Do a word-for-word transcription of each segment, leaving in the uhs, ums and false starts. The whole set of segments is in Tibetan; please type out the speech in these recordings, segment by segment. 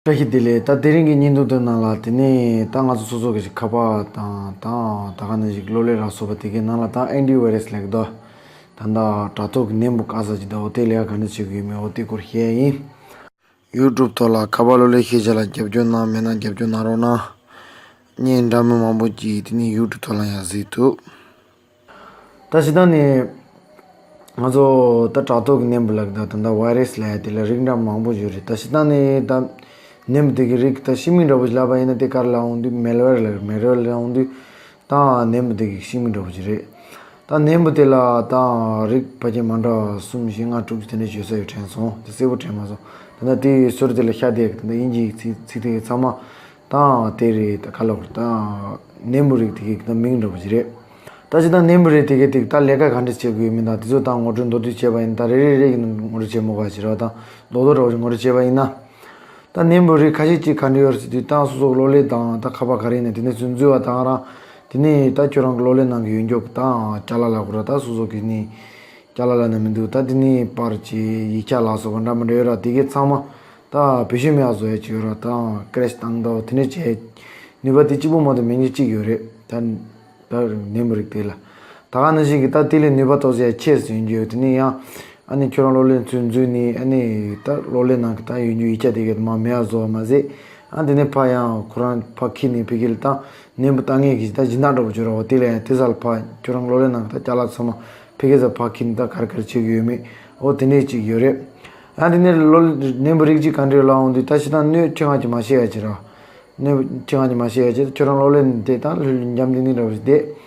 བཀྲ་ཤིས་བདེ་ལེགས། ད་དེ་རིང་གི་བརྙན་ཐུང་དེ་ནང་ལ་དེ་ནས་ད་ང་ཚོ་སོ་སོ་གི་ཞིག་ཁ་པར་དང་ད་ད་ག་ནང་ཞིག་གློག་ཀླད་ལ་སོགས་པ་དེ་གའི་ནང་ལ་ད་ཨེན་ཊི་ཝའི་རས་ལབ་ཀྱི་འདུག་ད་ད་དྲ་ཐོག་གི་ནད་འབུ་བཀག་ས་ཅིག་ད་འོ་དེ་ལས་ཀ་ག་འདྲ་བྱེད་དགོས་ཡོད་མེད་འོ་དེ་སྐོར་བཤད་ཡིན། ཡུ་ཊུབ་ཐོག་ལ་ཁ་པར་གློག་ཀླད་ཤེས་བྱ་ལ་རྒྱབ་སྐྱོར་གནང་མེད་ན་རྒྱབ་སྐྱོར་གནང་རོགས་གནང་། བརྙན་འདྲ་མིན་མང་པོ་ཅིག་དེ་ནས་ཡུ་ཊུབ་ཐོག་ལ་ཡང་གཟིགས་ཐུབ། ད་སྤྱིར་བཏང་ནས་ང་ཚོ་ད་དྲ་ཐོག་གི་ནད་འབུ་ལབ་ཀྱི་འདུག་ད་ད་ཝའི་རས་ལབ་ཡ་དེ་ལ་རིགས་འདྲ་མང་པོ་ཡོད་རེད། ད་སྤྱིར་བཏང་ནས་ད་ནད་འབུ་དེ་གི་རིགས་ད་ཤི་མིང་འདྲ་པོ་ཞིག་ལབ་པ་ཡིན་ན་དེ་ག་རེ་ལབ་འོང་དུས་མེལ་ཝེར་ལབ། མེལ་ཝེར་ལབ་འོང་དུས་ད་ནད་འབུ་དེ་གི་ཤི་མིང་འདྲ་པོ་ཞིག་རེད། ད་ནད་འབུ་དེ་ལ་ད་རིགས་ཕལ་ཆེར་མ་འདྲ་བ་གསུམ་བཞི་ལྔ་དྲུག་ཅུ་དེ་འདྲ་བརྗོད་ས་ཡོད། དྲན་སོང་། དེ་གསལ་པོ་དྲན་མ་སོང་། ད་ལྟ་དེའི་ཟུར་དེ་ལ་ཤ་དེ་ད་ལྟ་དབྱིན་ཇིའི་ཚིག་ཚིག་དེ་ཚང་མ་ད་དེ་རེད། ད་ག་ལབ་དགོས་རེད། ད་ནད་འབུ་རིགས་དེ་གའི་ད་མིང་འདྲ་པོ་ཞིག་རེད། ད་ཅི་ད་ནད་འབུ་རིགས་དེ་གའི་དེ་ད་ལས་ཀ་ག་འདྲ་བྱེད་དགོས་ཡོད་མེད་དང་དེ་ཚོ་ད་ངོ་སྤྲོད་མདོར་བསྡུས་བྱས་པ་ཡིན། ད་རེ་རེ་རེ་གི་ངོ་སྤྲོད་བྱེད་མོ་ག་ཞིག་ར། ད་མདོར་བསྡུས་འདྲ་པོ་ཞིག་ངོ་སྤྲོད་བྱས་པ་ཡིན་ན། ད་ནད་འབུ་རིགས་ཁ་ཤས་ཅིག་ག་འདྲ་ཡོད་རེད་ཟེར་དུས་ད་སོ་སོ་གློག་ཀླད་དང་ད་ཁ་པར་ག་རེ་ཡིན་ན་དེ་ནས་ཚུར་འཛུལ་བ་དང་རང་དེ་ནས་ད་ཁྱོད་རང་གི་གློག་ཀླད་ནང་གི་ཡོད་འཇོག་དང་ཅ་ལག་ལ་གོ་ར། ད་སོ་སོ་གི་ནི་ཅ་ལག་ལ་ན་མི་འདུག་ད་དེ་ནས་པར་གྱི་ཡིག་ཆ་ལ་སོགས་པ་འདྲ་མི་འདྲ་ཡོད་ར། དེ་གའི་ཚང་མ་ད་བེད་སྤྱོད་མེད་པ་བཟོ་ཡ་ཅིག་ཡོད་ར། ད་ཀེ་རེ་ཤི་བཏང་ད་དེ་ནས་བྱས་ནུས་པ་དེ་གཅིག་པོ་མ་གཏོགས་མེད་མཁན་གཅིག་ཡོད་རེད། ད་ད་ནད་འབུ་རིགས་དེ་ལ་ད་ག་ནང་བཞིན་གྱི་ད་དེ་ལས་ནུས་པ་ཏོག་ཙམ་ཡང་ཆེ་ཟིན་རྒྱུ་ཡོད། དེ་ནས་ཡང་ཨ་ནི་ཁྱོད་རང་གློག་ཀླད་ཚུར་འཛུལ་ནས་ཨ་ནི་ད་གློག་ཀླད་ནང་གི་ད་ཡོད་རྒྱུ་ཡིག་ཆ་དེ་གའི་མར་མེད་པ་བཟོ་བ་མ་ཟད། ཨ་དེ་ནས་ཕར་ཡང་ཁོ་རང་ཕར་འཁྱེར་ནས་ཕ་གི་ལ་ད་ནད་འབུ་བཏང་མཁན་གྱི་ད་སྦྱིན་བདག་འདྲ་པོ་བྱོས་ར། འོ་དེ་ལ་ཡང་དེ་ས་ལ་ཕར་ཁྱོད་རང་གློག་ཀླད་ནང་གི་ད་ཅ་ལག་ཚང་མ་ཕ་གི་ས་ཕར་འཁྱེར་ནས་ད་ག་རེ་ག་རེ་བྱེད་ཀྱི་ཡོད་མེད་འོ་དེ་འདྲས་ཅིག་ཡོད་རེད། ཨ་དེ་ནས་གློག་ནད་འབུ་རིགས་གཅིག་ག་འདྲས་ལབ་འོང་དུས་ད་ཕྱི་ད་སྣོད་ཆེ་ང་ཅིག་མ་བཤད་ཡ་ཅིག་ར། ནས་ཁྱེད་རང་གིས་མ་བཤད་ཡ་བྱས་ཁྱོད་རང་གློག་ཀླད་དེ་དང་ལྷོད་ལྷོད་འཇམ་ཐིང་ཐིང་འདྲ་བོ་ཞིག་བསྡད།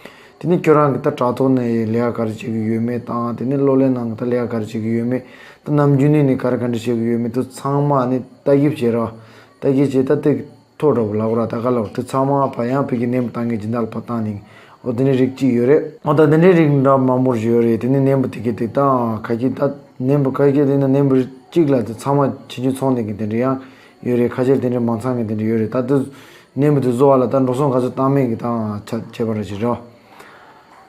དེ་ནས་ཁྱོད་རང་གིས་ད་དྲ་ཐོག་ནས་ལས་ཀ་ག་རེ་བྱེད་ཀྱི་ཡོད་མེད་དང་དེ་ནས་གློག་ཀླད་ནང་གི་ད་ལས་ཀ་ག་རེ་བྱེད་ཀྱི་ཡོད་མེད་ད་ནམ་རྒྱུན་ནས་ནས་ག་རེ་ག་འདྲ་བྱེད་ཀྱི་ཡོད་མེད་དེ་ཚང་མ་ནི་ལྟ་ཞིབ་བྱེད་རོགས། ལྟ་ཞིབ་བྱེད་ད་དེ་ཐོག་འདྲ་བོ་ལབ་ར། ད་ག་ལབ་དེ་ཚང་མ་ཕ་ཡང་ཕ་གི་ནད་འབུ་བཏང་མཁན་སྦྱིན་བདག་ལ་ཕར་བཏང་ནས་འོ་དེ་འདྲའི་རིགས་གཅིག་ཡོད་རེད། འོ་ད་དེ་འདྲའི་རིགས་འདྲ་མང་པོ་ཞིག་ཡོད་རེད། དེ་ནས་ནད་འབུ་དེ་གི་དེ་དང་ཁ་ཤས་ད་ནད་འབུ་ཁ་ཤས་དེ་ན་ནད་འབུ་གཅིག་ལ་དེ་ཚང་མ་ཆེ་ཆུང་ཚང་ནས་གི་དེ་འདྲ་ཡང་ཡོད་རེད། ཁ་ཤས་དེ་འདྲ་མང་ཚང་གི་དེ་འདྲ་ཡོད་རེད། ད་དེ་ནད་འབུ་དེ་བཟོ་བ་ལ་ད་འགྲོ་སོང་ག་ཚོད་བཏང་མིན་གྱི་ད་ཆ་ཁྱད་པར་ཞིག་རེད།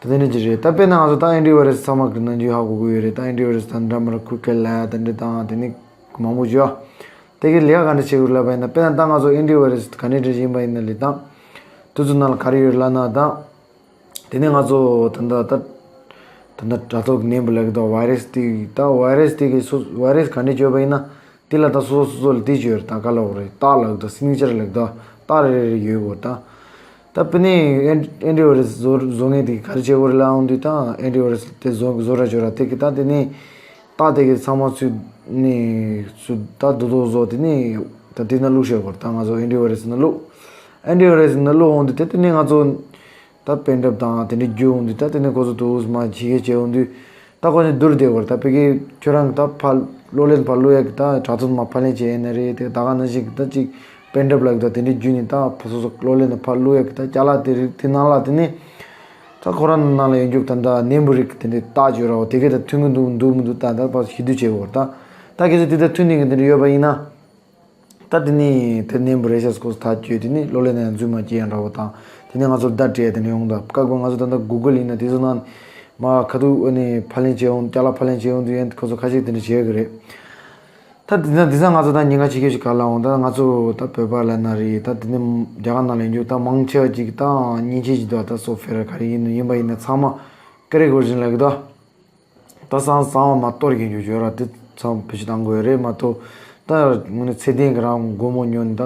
ད་དེ་འདྲ་ཅིག་རེད། ད་དཔེར་ན་ང་ཚོ་ད་ཨེན་ཊི་ཝའི་རས་ཚང་མ་གི་ནང་རྒྱུས་ཧ་གོ་གི་ཡོད་རེད། ད་ཨེན་ཊི་ཝའི་རས་ད་འདྲ་མི་འདྲ་ཁུར་ཁེལ་ལ་དེ་འདྲ་དང་དེ་ནི་མང་པོ་ཞིག་ཡོད། དེ་གི་ལས་ཀ་ག་འདྲ་བྱེད་དགོས་ལབ་པ་ཡིན་ན་དཔེར་ན་ད་ང་ཚོ་ཨེན་ཊི་ཝའི་རས་ག་འདྲ་འདྲ་ཡིན་པ་ཡིན་ན་ལས་ད་དེ་ཚོ་ནང་ལ་ག་རེ་ཡོད་ལབ་ན་ད། དེ་ནས་ང་ཚོ་ད་ལྟ་ད་ད་ལྟ་དྲ་ཐོག་ནད་འབུ་ལབ་ཀྱི་འདུག་ཝའི་རས་དེ་ད་ཝའི་རས་དེ་གི་སོ་ཝའི་རས་ག་འདྲ་བརྗོད་པ་ཡིན་ན་དེ་ལ་ད་སོ་སོ་སོ་སོ་ལ་དེ་བརྗོད་རེད། ད་ག་ལབ་རེད། རྟགས་ལབ་ཀྱི་འདུག་སིག་ནེ་ཅར་ལབ་ཀྱི་འདུག་རྟགས་རེ་རེ་རེ་ཡོད་དགོས་ད། ད་དཔེར་ན་ཨེན་ཨེན་ཊི་ཝའི་རས་བཟོ་བཟོ་མཁན་དེ་ག་རེ་བྱེད་དགོས་རེད་ལབ་འོང་དུས་ད་ཨེན་ཊི་ཝའི་རས་དེ་བཟོ་བཟོ་ར་བརྗོད་ར་དེ་གི་ད་དེ་ནས་རྟགས་དེ་གི་ཚང་མ་ཚུར་ནས་ཚུར་ད་རྡོག་རྡོག་བཟོ་དེ་ནས་ད་དེ་ནང་བླུགས་བཞག་དགོས་རེད། ད་ང་ཚོ་ཨེན་ཊི་ཝའི་རས་ནང་བླུགས། ཨེན་ཊི་ཝའི་རས་ནང་བླུགས་འོང་དུས་དེ་དེ་ནས་ང་ཚོ། ད་པེན་ཌི་རའིབ་དང་དེ་འདྲའི་རྒྱུ་འོང་དུས་ད་དེ་ནས་ཁོ་ཚོ་དུ་མ་ཕྱི་གེ་བྱས་འོང་དུས་ད་ཁོ་ཚོ་བསྡུར་བསྡད་དགོས་རེད། ད་ཕ་གི་ཁྱོད་རང་གི་ད་ཕར་གློག་ཀླད་ཕར་བླུག་ཡག་གི་ད་དྲ་ཐོག་མ་ཕབ་ལེན་བྱས་ཡིན་ན་རེད། དེ་ད་ག་ནང་བཞིན་གི་ད་ཅིག་པེན་ཌི་རའིབ་ལབ་གི་ད་དེ་འདྲའི་རྒྱུ་ནི་ད་ཕ་སོ་སོ་གློག་ཀླད་ནས་ཕར་བླུག་ཡག་གི་ད་ཅ་ལག་དེ་རིགས་དེ་ནང་ལ་དེ་ནས་ད་ཁོ་རང་ནང་ལ་ཡོད་རྒྱུ་ད་ད་ནད་འབུ་རིགས་དེ་འདྲའི་རྟགས་བརྗོད་ར་བ་དེ་གས་ད་མཐུན་གི་འདུག་འདུག་མི་འདུག་ད་ད་ཕར་ཞིབ་བསྡུར་བྱེད་དགོས་རེད། ད་ད་གལ་སྲིད་དེ་ད་མཐུན་ནས་གི་དེ་འདྲ་ཡོད་པ་ཡིན་ན། ད་དེ་ནས་དེ་ནས་འབུ་རེ་ཤ་སྐོར་ཐག་གཅོད་དེ་ནས་གློག་ཀླད་ནང་ཡང་འཛུལ་མ་སྐྱེལ་ཡང་འདྲ་བོ་དང་དེ་ནས་ང་ཚོར་བརྡ་སྤྲད་དེ་ནས་ཡོང་ད་བཀག་དགོས། ང་ཚོ་ད་ལྟ་གུ་གལ་ཡིན་ན་དེ་ཚོ་ནང་མ་ཁ་ཐུག་ཨ་ནི་ཕབ་ལེན་བྱས་ཡོང་ཅ་ལག་ཕབ་ལེན་བྱས་ཡོང་དུས་ཡང་ཁོ་ཚོ་ཁ་ཤས་དེ་འདྲ་བྱེད་ཀྱི་རེད། ད་དེ་ན་དེ་ས་ང་ཚོ་ད་ཉེན་ཁ་ཆེ་ཤོས་ཤིག་ག་ལ་འོང་ད་ང་ཚོ་ད་བོད་པ་ལ་ན་རེད། ད་དེ་ནས་རྒྱ་གར་ནང་ལ་ཡོང་རྒྱུ་ད་མང་ཆེ་བ་ཅིག་ད་མཉེན་ཆས་ཅིག་འདུག་ད་སོབ་ཝེར་ག་རེ་ཡིན་ཡིན་པ་ཡིན་ན་ཚང་མ་ཀེ་རེ་གོར་ཇིན་ལབ་གི་ད། ད་སང་སང་བ་མ་གཏོར་གྱི་འཇུ་འཇུ་ར་དེ་ཚང་བེད་སྤྱོད་བཏང་དགོས་རེད་མ་གཏོགས། ད་དངོས་གནས་ཚད་ལྡན་གྱི་རང་སྒོར་མོ་ཉོ་ནས་ད་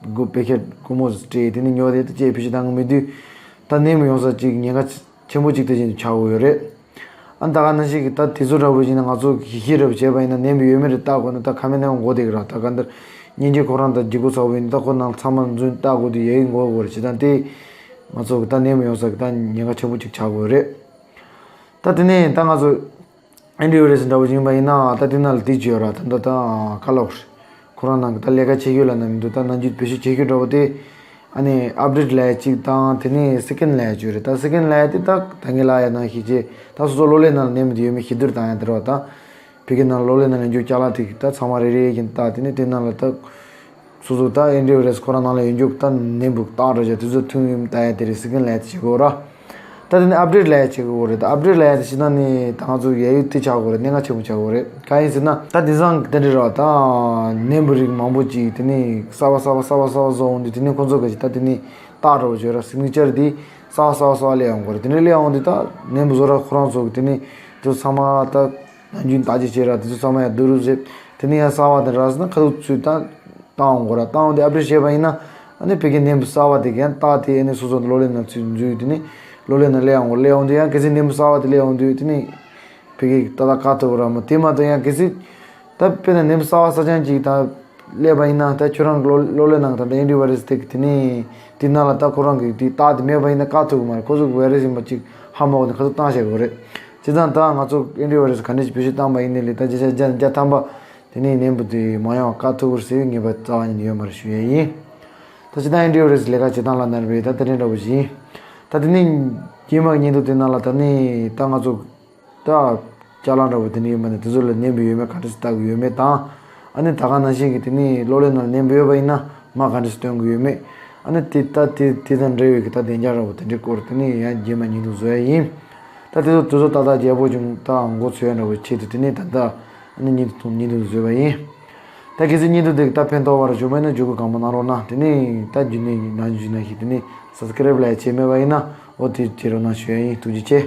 སྒོ་པེ་ཁེ་སྒོར་མོ་སྤྲད་དེ་ནས་ཉོ་དེ་ད་ཅེས་བེད་སྤྱོད་བཏང་གི་མེད་དུས་ད་ནད་མི་ཡོང་ས་ཅིག་ཉེན་ཁ་ཆེན་པོ་ཅིག་དེ་བཞིན་དུ་ཆགས་ཡོད་རེད། ཨ་ད་ག་ནང་བཞིན་གྱི་ད་དེ་ཚོ་འདྲ་བོ་ཞིག་ན་ང་ཚོ་གི་ཤེས་རབ་བྱས་པ་ཡིན་ན་ནད་མི་ཡོད་མེད་རེ་བལྟ་དགོས་ན་ད་ཁ་མེད་ན་ཡང་མགོ་བདེ་གི་ར། ད་ག་འདིར་མཉེན་ཆས་ཁོ་རང་ད་ལྗིད་ཁོག་ཚ་བོ་ཡིན་ད་ཁོ་ནང་ཚང་མ་འཛུལ་བལྟ་དགོས་དུས་ཡ་ཡི་མགོ་དགོས་རེད། ཅི་ད་དེ་ང་ཚོ་གི་ད་ནད་མི་ཡོང་ས་གི་ད་ཉེན་ཁ་ཆེན་པོ་ཅིག་ཆགས་ཡོད་རེད། ད་དེ་ནས་ད་ང་ཚོ་ཨེན་ཌི་ཝི་རེ་སི་འདྲ་བོ་ཡིན་པ་ཡིན་ན་ད་དེ་ནང་ལ་དེ་བརྗོད་ར་ད་ད་ད་ག་ལོག་ཁོ་རང་ནང་གི་ད་ལས་ཀ་བྱེད་རྒྱུ་ལ་ན་མི་འདུག་ད་ནང་རྒྱུད་བེད་སྤྱོད་བྱེད་རྒྱུ་འདྲ་བོ་དེ་ཨ་ནི་ཨབ་ཌེ་ཊི་ལ་ཡ་གཅིག་དང་དེ་ནས་སེ་ཀེན་ལ་ཡ་བརྗོད་རེད། ད་སེ་ཀེན་ལ་ཡ་དེ་ད་ད་ངས་ལ་ཡ་ནང་ཤེས་ཀྱི་ད་སོ་སོ་གློག་ཀླད་ནང་ལ་ནད་མི་དེ་ཡོད་མེད་ཤེས་རྒྱུར་བཏང་ཡ་དེ་ར་བ་ད་བོད་ཀྱི་ནང་གློག་ཀླད་ནང་ལ་འཇུག་ཅ་ལག་དེ་ད་ཚང་མ་རེ་རེ་ཡིན་ད་དེ་ནས་དེ་ནང་ལ་ད། སོ་སོ་ད་ཨེན་ཌི་ཝི་རེ་སི་ཁོ་རང་ནང་ལ་ཡོད་རྒྱུ་ད་ནད་འབུ་རྟགས་འདྲ་བྱས་དེ་ཚོ་མཐུན་ཡོད་ལྟ་ཡ་དེ་རེད། སེ་ཀེན་ལ་ཡ་དེ་བྱེད་དགོས་ར། ད་ ད་དེ་ནས་ཨབ་ཌེཊ་ལབ་ཡ་བྱེད་དགོས་རེད། ད་ཨབ་ཌེཊ་ལབ་ཡ་དེ་ཕྱིན་ན་ནི་ད་ང་ཚོ་ཡ་ཡུལ་དེ་ཆགས་དགོས་རེད། གནད་འགག་ཆེན་པོ་ཆགས་དགོས་རེད། གང་ཡིན་ཟེར་ན་ད་དེང་སང་གི་དེ་འདྲ་རེད་བ། ད་ནད་འབུ་རིགས་མང་པོ་ཅིག་དེ་ནས་གསར་པ་གསར་པ་གསར་པ་གསར་པ་བཟོ་འོང་དུས། དེ་ནས་ཁོ་ཚོ་ག་ཅིག་ད་དེ་ནས་རྟགས་འདྲ་བོ་བྱོས་ར། སིག་ནི་ཅར་དེ་གསར་པ་གསར་པ་གསར་པ་སླེབས་ཡོང་གི་རེད། དེ་འདྲ་སླེབས་ཡོང་དུས་ད་ནད་འབུ་བཟོ་ར་ཁོ་རང་ཚོ་གི་དེ་ནས་དེ་ཚོ་ཚང་མ་ད་ནམ་རྒྱུན་བརྟག་དཔྱད་བྱས་ར། དེ་ཚོ་ཚང་མ་ཡང་བསྡུ་རུབ་བྱས། དེ་ནས་ཡང་གསར་པ་དེ་རག་སོང་ན་ཁ་ཐུག་ཚུར་ད་བཏང་འོང་གོ་ར། བཏང་འོང་དེ་ཨབ་ཌེཊ་བྱས་པ་ཡིན་ན། ཨ་ནི་ཕ་གིའི་ནད་འབུ་གསར་པ་དེ་གན་རྟགས་དེ་ཨ་ནི་སོ་སོ་གློག་ཀླད་ནང་ཚུར་འཛུལ། དེ་ནས་གློག་ཀླད་ནང་སླེབས་ཡོང་གོ། སླེབས་ཡོང་དུས་ཡང་གལ་སྲིད་ནད་འབུ་གསར་པ་དེ་སླེབས་ཡོང་དུས་དེ་ནས་ཕ་གིས་ཏག་ཏག་བཀག་ཐུབ་ར་མོ། དེ་མ་གཏོགས་ཡང་གལ་སྲིད་ད་དཔེར་ན་ནད་འབུ་གསར་པ་གསར་རྐྱང་ཅིག་ད་སླེབས་པ་ཡིན་ན། ད་ཁྱོད་རང་གི་གློག་གློག་ཀླད་ནང་ད་ལྟ་ཨེན་ཊི་བྷའི་རས་དེ་གི་དེ་ནས་དེ་ནང་ལ་ད་ཁོ་རང་གི་དེ་རྟགས་དེ་མེད་པ་ཡིན་ན་བཀག་ཐུབ་གི་མ་རེད། ཁོ་ཚོ་གི་བྷའི་རས་ཡིན་པ་ཅིག་ཧ་མ་གོ་ནས་ཁ་ཐུག་བཏང་བཞག་གི་རེད། བྱས་ཙང་ད་ང་ཚོ་ཨེན་ཊི་བྷའི་རས་ག་འདྲ་ཞིག་བེད་སྤྱོད་བཏང་པ་ཡིན་ནའི་ལས་ད་བརྒྱ་ཆ་བརྒྱ་ཐམ་པ་དེ་ནས་ནད་འབུ་དེ་མ་ཡོང་བ་བཀག་ཐུབ་ཀྱི་རེད་ཟེར་བའི་ངེས་པ་རྩ་བ་ཉིད་ནས་ཡོད་མ་རེད་ཞུ་ཡས་ཡིན། ད་སྤྱིར་བཏང་ཨེན་ཊི་བྷའི་རས་ལས་ཀ་བྱེད་སྟངས་ལ་ན་རེ་བས་ད་དེ་འདྲ་འདྲ་བོ་ཞིག་ཡིན། ད་དེ་ནས་རྗེས་མ་གི་བརྙན་ཐུང་དེ་ནང་ལ་ད་ནི་ད་ང་ཚོ་ད་ཅ་ལག་འདྲ་བོ་དེ་འདྲ་ཡོད་མ་ནས་དེ་ཚོ་ལ་ནད་འབུ་ཡོད་མེད་ག་འདྲ་སེ་བལྟ་གི་ཡོད་མེད་དང་། ཨ་ནི་ད་ག་ནང་བཞིན་གྱི་དེ་ནས་གློག་ཀླད་ནང་ནད་འབུ་ཡོད་པ་ཡིན་ན་མར་ག་འདྲ་སེ་སྟོན་གི་ཡོད་མེད། ཨ་ནི་དེ་ད་དེ་དེ་དང་འབྲེལ་བའི་གི་ད་བདེ་འཇགས་འདྲ་བོ་དེ་འདྲའི་སྐོར་དེ་ནས་ཡང་རྗེས་མ་བརྙན་ཐུང་བཟོ་ཡ་ཡིན། ད་དེ་ཚོ་དེ་ཚོ་ཏག་ཏག་རྒྱལ་པོ་ཅུང་ད་མགོ་ཚོས་ཡ་འདྲ་བོ་བྱེད་དུས་དེ་ནས་ད་ད་ཨ་ནི་བརྙན་ཐུང་བརྙན་ཐུང་བཟོས་པ་ཡིན། ད་གལ་སྲིད་བརྙན་ཐུང་དེ་ད་ཕན་ཐོགས་པ་ར་བྱུང་མེད་ན་བརྗོད་གི་གང་མ་གནང་རོགས་གནང་། དེ་ནས་ད་རྒྱུན་ནས་ནང་བཞིན་ནང་བཞིན་དེ་ནས་སབ་སི་ཀ་རེབ་ལ་ཡ་བྱས་མེད་པ་ཡིན་ན་འོ་དེ་བྱེད་རོགས་གནང་ཞུ་ཡ་ཡིན། ཐུགས་རྗེ་ཆེ།